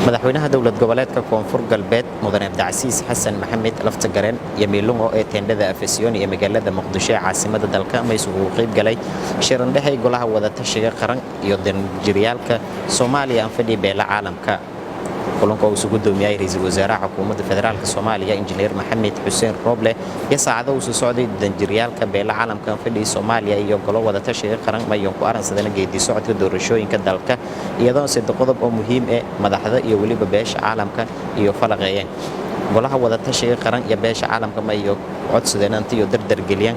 Madaxweynaha Dowlad Goboleedka Koonfur Galbeed, Mudane Abdicasiis Xasan Maxamed Laftagareen, iyo miilungo ee teendhada Afasyooni ee magaalada Muqdisho ee caasimada dalka ma isugu qayb galay shirandhexay Golaha Wadatashiga Qaran iyo danjiryaalka Soomaaliya aan fadhi beela caalamka. Kulanka uu isugu doomiyay Ra'iisul Wasaaraha Xukuumadda Federaalka Soomaaliya, Injineer Maxamed Xuseen Rooble, iyo saacado uu soo socday danjiryaalka beela caalamka fadhi Soomaaliya iyo golo wadatashiga qaran mayon ku aransadana geedi socodka doorashooyinka dalka, iyadoo saddex qodob oo muhiim ah madaxda iyo weliba beesha caalamka iyo falaqeeyeen. Golaha wadatashiga qaran iyo beesha caalamka ma iyo codsadeen intii dardar geliyeen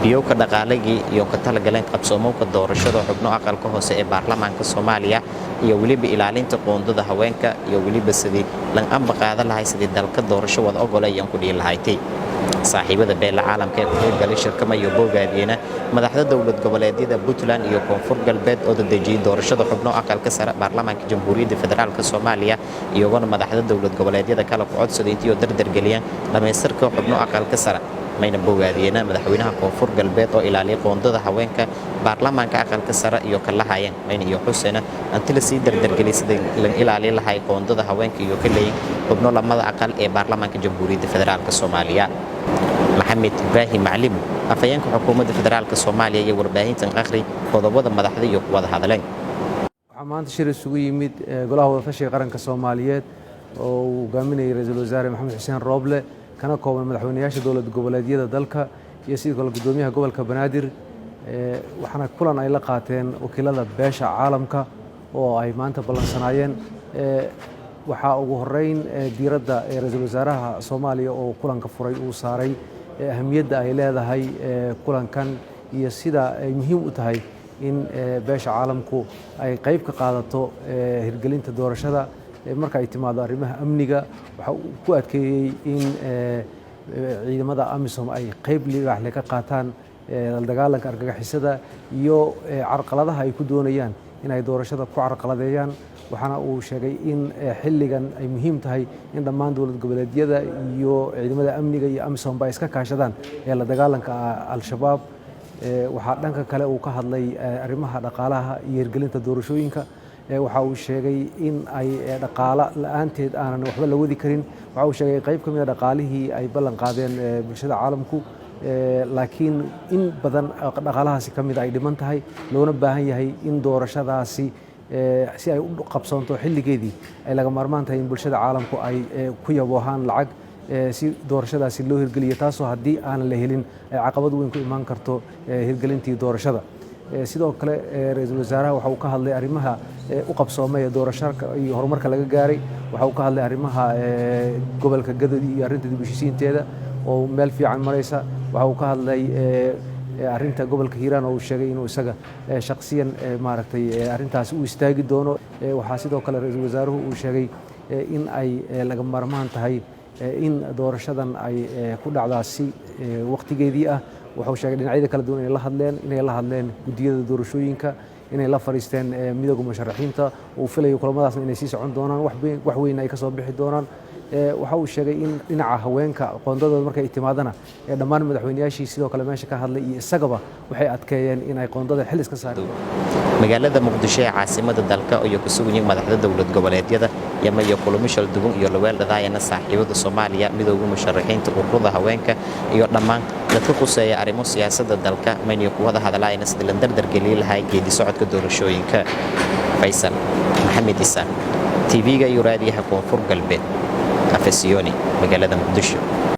biyowka dhaqaaligii iyo ka talagaleen qabsoomowka doorashada xubno aqalka hoose ee baarlamaanka Soomaaliya, iyo weliba ilaalinta qoondada haweenka, iyo weliba sidii lan amba qaadan lahay sidii dalka doorasho wada ogolayaan ku dhihi lahaaytay. Saaxiibada beela caalamka ee ku qaybgalay shirkama iyo boogaadiyena madaxda dowlad goboleedyada Puntland iyo Koonfur Galbeed oo dadejiyay doorashada xubno aqalka sare baarlamaanka Jamhuuriyadda Federaalka Soomaaliya, iyagona madaxda dowlad goboleedyada kale ku codsaday intii oo dardargeliyaan dhammaystirka xubno aqalka sare. Mayna bogaadiyena madaxweynaha Koonfur Galbeed oo ilaaliyay qoondada haweenka baarlamaanka aqalka sare iyo ka lahayeen, mayna iyo xusena anti la sii dardargeliyay sidii lan ilaalin lahay qoondada haweenka iyo ka leeyin xubno lamada aqal ee baarlamaanka Jamhuuriyadda Federaalka Soomaaliya. Maxamed Ibraahim Maclimu, afhayeenka Xukuumadda Federaalka Soomaaliya, iyo warbaahintan akhri qodobada madaxda iyo kuwada hadleen. Waxaa maanta shir isugu yimid Golaha Wadatashiga Qaranka Soomaaliyeed oo uu hogaaminayay Ra-iisul Wasaare Maxamed Xuseen Rooble, kana kooban madaxweynayaasha dowlad goboleedyada dalka iyo sidoo kale guddoomiyaha gobolka Banaadir. Waxaana kulan ay la qaateen wakiilada beesha caalamka oo ay maanta ballansanaayeen. Waxaa ugu horeyn diiradda ra-iisul wasaaraha Soomaaliya oo kulanka furay uu saaray ahamiyadda ay leedahay kulankan iyo sida ay muhiim u tahay in beesha caalamku ay qayb ka qaadato hirgelinta doorashada. Marka ay timaado arrimaha amniga, waxa uu ku adkeeyey in ciidamada AMISOM ay qayb libaaxle ka qaataan la dagaalanka argagixisada iyo carqaladaha ay ku doonayaan in ay doorashada ku carqaladeeyaan. Waxaana uu sheegay in xilligan ay muhiim tahay in dhammaan dowlad goboleedyada iyo ciidamada amniga iyo AMISOM ba ay iska kaashadaan ee la dagaalanka Al-Shabaab. Waxaa dhanka kale uu ka hadlay arrimaha dhaqaalaha iyo hirgelinta doorashooyinka. Waxa uu sheegay in ay dhaqaalo la-aanteed aanan waxba la wadi karin. Waxa uu sheegay qayb ka mid a dhaqaalihii ay ballan qaadeen bulshada caalamku, laakiin in badan dhaqaalahaasi ka mid ay dhiman tahay, loona baahan yahay in doorashadaasi si ay u qabsoonto xilligeedii ay laga maarmaan tahay in bulshada caalamku ay ku yaboohaan lacag si doorashadaasi loo hirgeliyo, taasoo haddii aanan la helin ay caqabad weyn ku imaan karto hirgelintii doorashada. Sidoo kale ra-iisul wasaaraha waxa uu ka hadlay arrimaha u qabsoomay ee doorashada iyo horumarka laga gaaray. Waxa uu ka hadlay arrimaha gobolka Gadad iyo arrinta dib u heshiisiinteeda oo meel fiican maraysa. Waxa uu ka hadlay arrinta gobolka Hiiraan oo uu sheegay inuu isaga shakhsiyan maaragtay arrintaasi u istaagi doono. Waxaa sidoo kale ra-iisul wasaaruhu uu sheegay in ay laga maarmaan tahay in doorashadan ay ku dhacdaa si waqtigeedii ah. Wuxuu sheegay dhinacyada kala duwan inay la hadleen, inay la hadleen guddiyada doorashooyinka, inay la fadhiisteen Midowga Musharaxiinta. Uu filayo kulamadaasna inay sii socon doonaan, wax weyn ay ka soo bixi doonaan. Waxa uu sheegay in dhinaca haweenka qoondadooda markay timaadana, dhammaan madaxweynayaashii sidoo kale meesha ka hadlay iyo isagaba waxay adkeeyeen in ay qoondada xil iska saari. Magaalada Muqdisho ee caasimada dalka iyo ku sugan yihiin madaxda dowlad goboleedyada yama iyo kulamo shalduwan iyo laweel dhadaayana saaxiibada Soomaaliya, Midowga Musharaxiinta, ururada haweenka iyo dhammaan dadka quseeya arrimo siyaasadda dalka, mayna ku wada hadlaayna sidii la dardargelin lahaa geedi socodka doorashooyinka. Faysal Maxamed Isaan, TV-ga iyo Raadiyaha Koonfur Galbeed, Afasiyoni, magaalada Muqdisho.